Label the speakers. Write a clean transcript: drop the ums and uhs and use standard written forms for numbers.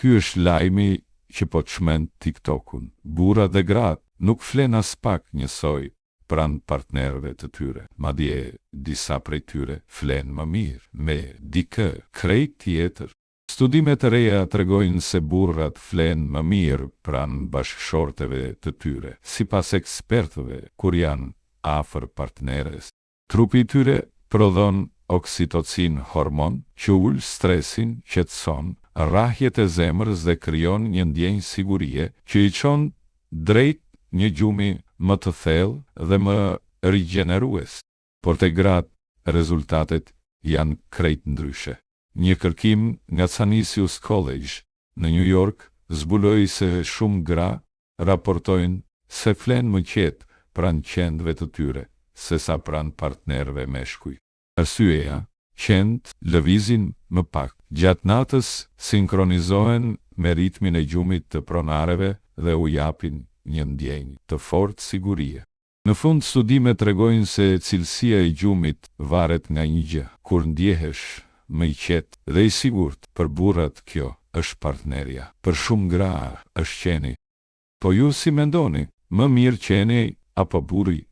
Speaker 1: Ky është lajmi që po çmend TikTok-un. Burrat dhe gratë nuk flenë aspak njësoj pranë partnerëve të tyre. Madje disa prej tyre flenë më mirë me dikë krejt tjetër. Studime të reja tregojnë se burrat flenë më mirë pranë bashkëshorteve të tyre, sipas ekspertëve, kur janë afër partneres. Trupi i tyre prodhon oksitocinë hormon që ul stresin, qetëson rrahjet e zemrës dhe krijon një ndjenjë sigurie që i çon drejt një gjumi më të thellë dhe më rigjenerues. Por te gratë, rezultatet janë krejt ndryshe. Një kërkim nga Canisius College në New York zbuloi se shumë gra raportojnë se flenë më qetë pranë qenve të tyre sesa pranë partnerëve meshkuj. Arsyeja, qentë lëvizin më pak. Gjatë natës sinkronizohen me ritmin e gjumit të pronareve dhe u japin një ndjenjë të fortë sigurie. Në fund, studimet tregojnë se cilësia e gjumit varet nga një gjë, kur ndjehesh më i qetë dhe i sigurt, për burrat kjo është partnerja, për shumë gra është qeni. Po ju si mendoni, më mirë qeni apo burri?